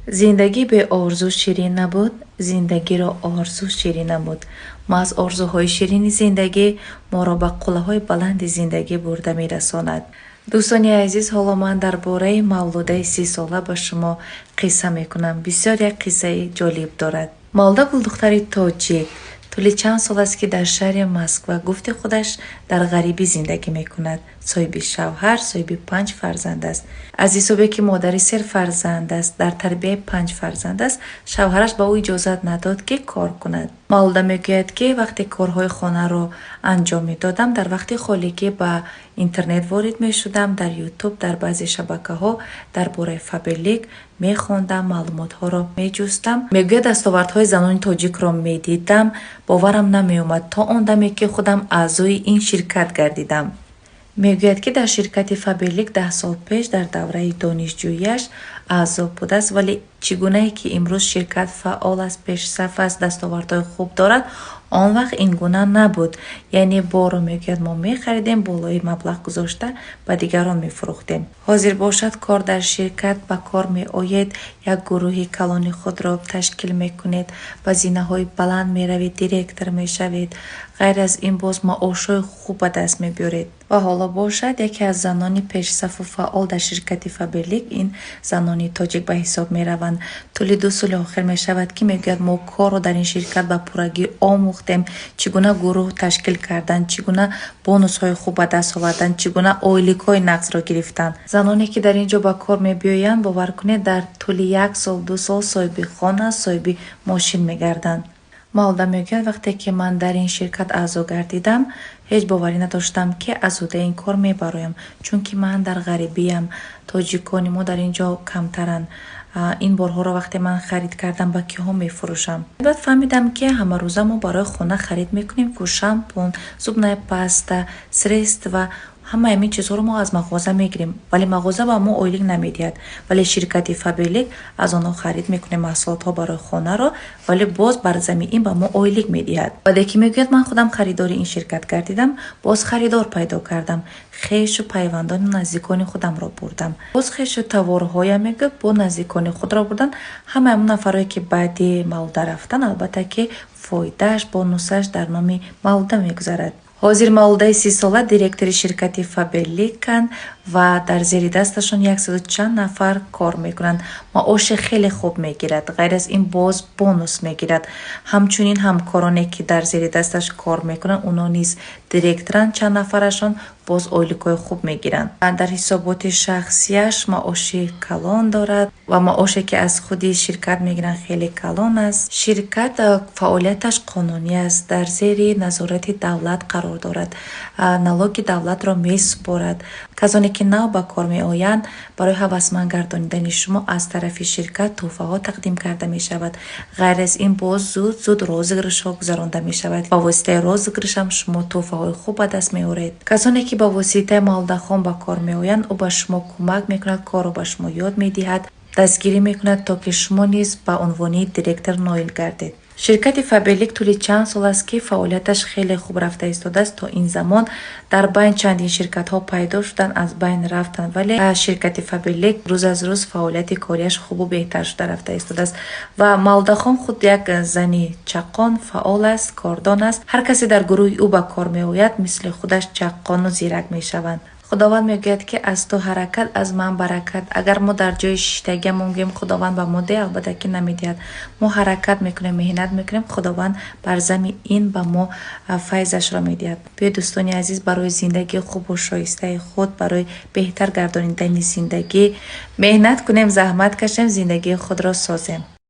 Зиндагӣ бе орзу ширин набуд, зиндагиро орзу ширин набуд. Маҳз орзуҳои ширини зиндагӣ моро ба қуллаҳои баланди зиндагӣ бурда мерасонад. Дӯстони азиз, ҳоло ман дар бораи Мавлудаи 30-сола ба шумо қисса мекунам. Бисёр як қиссаи ҷолиб дорад. Мавлуда гулдухтари тоҷик тӯли чанд сол аст, ки дар шаҳри Москва, гуфти худаш, дар ғарибӣ зиндагӣ мекунад. Соҳиби шавҳар, соҳиби панҷ фарзанд аст. Аз ҳисобе ки модари серфарзанд аст, дар тарбияи панҷ фарзанд аст, шавҳараш ба ӯ иҷозат надод, ки кор кунад. Мавлуда мегӯяд, ки вақте корҳои хонаро анҷом медодам, дар вақти холигӣ ба интернет ворид мешудам, дар Ютуб, дар баъзе шабакаҳо дар бораи Фаберлик мехондам, маълумотҳоро меҷустам. Мегӯяд, дастовардҳои занони тоҷикро медидам, боварам намеомад, то он даме ки худам аъзои ин ширкат гардидам. Мегӯяд, ки дар ширкати Фаберлик 10 сол пеш дар давраи донишҷӯяш аъзо будааст, вале чӣ гунае ки имрӯз ширкат фаъол аст, пешсаф аст, дастовардҳои хуб дорад, он вақт ин гуна набуд. Яъне борро, мегӯяд, мо мехаридем, болои маблағ гузошта ба дигарон мефурӯхтем. Ҳозир бошад, кор дар ширкат ба кор меоед, як гурӯҳи калони худро ташкил мекунед, ба зинаҳои баланд меравед, директор мешавед, ғайр аз ин боз маошҳои хуб ба даст мебиёред. Ва ҳоло бошад, яке аз занони пешсафу фаъол дар ширкати Фаберлик ин занони тоҷик ба ҳисоб мераванд. Тӯли 2 соли охир мешавад, ки мегӯяд, мо корро дар ин ширкат ба пуррагӣ омӯхтем, чӣ гуна гурӯҳ ташкил кардан, чӣ гуна бонусҳои хуб ба даст овардан, чӣ гуна ойликҳои нақдро гирифтан. Заноне ки дар ин ҷо ба кор мебиёянд, бовар кунед, дар тӯли як сол, 2 сол соҳиби хона, соҳиби мошин мегарданд. Мавлуда мегӯяд, вақте ки ман дар ин ширкат аъзо гардидам, ҳеҷ боварӣ надоштам, ки аз ӯҳдаи ин кор мебароям, чунки ман дар ғарибиям, тоҷикони мо дар ин ҷо камтаранд. Ин борҳоро вақте ман харид кардам, ба киҳо мефурӯшам? Баъд фаҳмидам, ки ҳамарӯза мо барои хона харид мекунем ку: шампун, зубная паста, средства, ҳамаи ҳамин чизҳоро мо аз мағоза мегирем, вале мағоза ба мо ойлик намедиҳад. Вале ширкати Фаберлик аз онҳо харид мекунем маҳсулотҳо барои хонаро, вале боз бар замин ин ба мо ойлик медиҳад. Баъде ки, мегӯяд, ман худам харидори ин ширкат гардидам, боз харидор пайдо кардам, хешу пайвандони наздикони худамро бурдам, боз хешу таворҳоям, мегӯяд, бо наздикони худро бурдан. Ҳамаи ҳамон нафарое ки баъди Мавлуда рафтан, албатта ки фоидааш, бонусаш дар номи Мавлуда мегузарад. Ҳозир Мавлудаи 30-сола директори ширкати Фаберликанд ва дар зери дасташон яксаду чанд нафар кор мекунанд. Маоши хеле хуб мегирад, ғайр аз ин боз бонус мегирад. Ҳамчунин ҳамкороне ки дар зери дасташ кор мекунанд, онҳо низ директоранд, чанд нафарашон боз ойликҳои хуб мегиранд. Дар ҳисоботи шахсияш маоши калон дорад ва маоше ки аз худи ширкат мегиранд, хеле калон аст. Ширкат фаъолияташ қонунӣ аст, дар зери назорати давлат қарор дорад, налоги давлатро месупорад. Касоне ки нав ба кор меоянд, барои ҳавасманд гардонидани шумо аз тарафи ширкат тӯҳфаҳо тақдим карда мешавад. Ғайр аз ин боз зуд зуд розыгрышҳо гузаронда мешавад. Ба воситаи розыгрышам шумо тӯҳфаҳои хуб ба даст меоред. Касоне ки ба воситаи Мавлудахон ба кор меоянд, ӯ ба шумо кӯмак мекунад, корро ба шумо ёд медиҳад, дастгирӣ мекунад, то ки шумо низ ба унвони директор ноил гардед. Ширкати Фаберлик тӯли чанд сол аст, ки фаъолияташ хеле хуб рафта истодааст. То ин замон дар байн чандин ширкатҳо пайдо шуданд, аз байн рафтанд, вале ширкати Фаберлик рӯз аз рӯз фаъолияти кориаш хубу беҳтар шуда рафта истодааст. Ва Мавлудахон худ як зани чаққон, фаъол аст, кордон аст. Ҳар касе дар гурӯҳи ӯ ба кор меояд, мисли худаш чаққону зирак мешаванд. Худованд мегӯяд, ки аз ту ҳаракат, аз ман баракат. Агар мо дар ҷои шиштагиамон гӯем, Худованд ба мо деҳ, албатта ки намедиҳад. Мо ҳаракат мекунем, меҳнат мекунем, Худованд бар зами ин ба мо файзашро медиҳад. Биёед, дӯстони азиз, барои зиндагии хубу шоистаи худ, барои беҳтар гардонидани зиндагӣ меҳнат кунем, заҳмат кашем, зиндагии худро созем.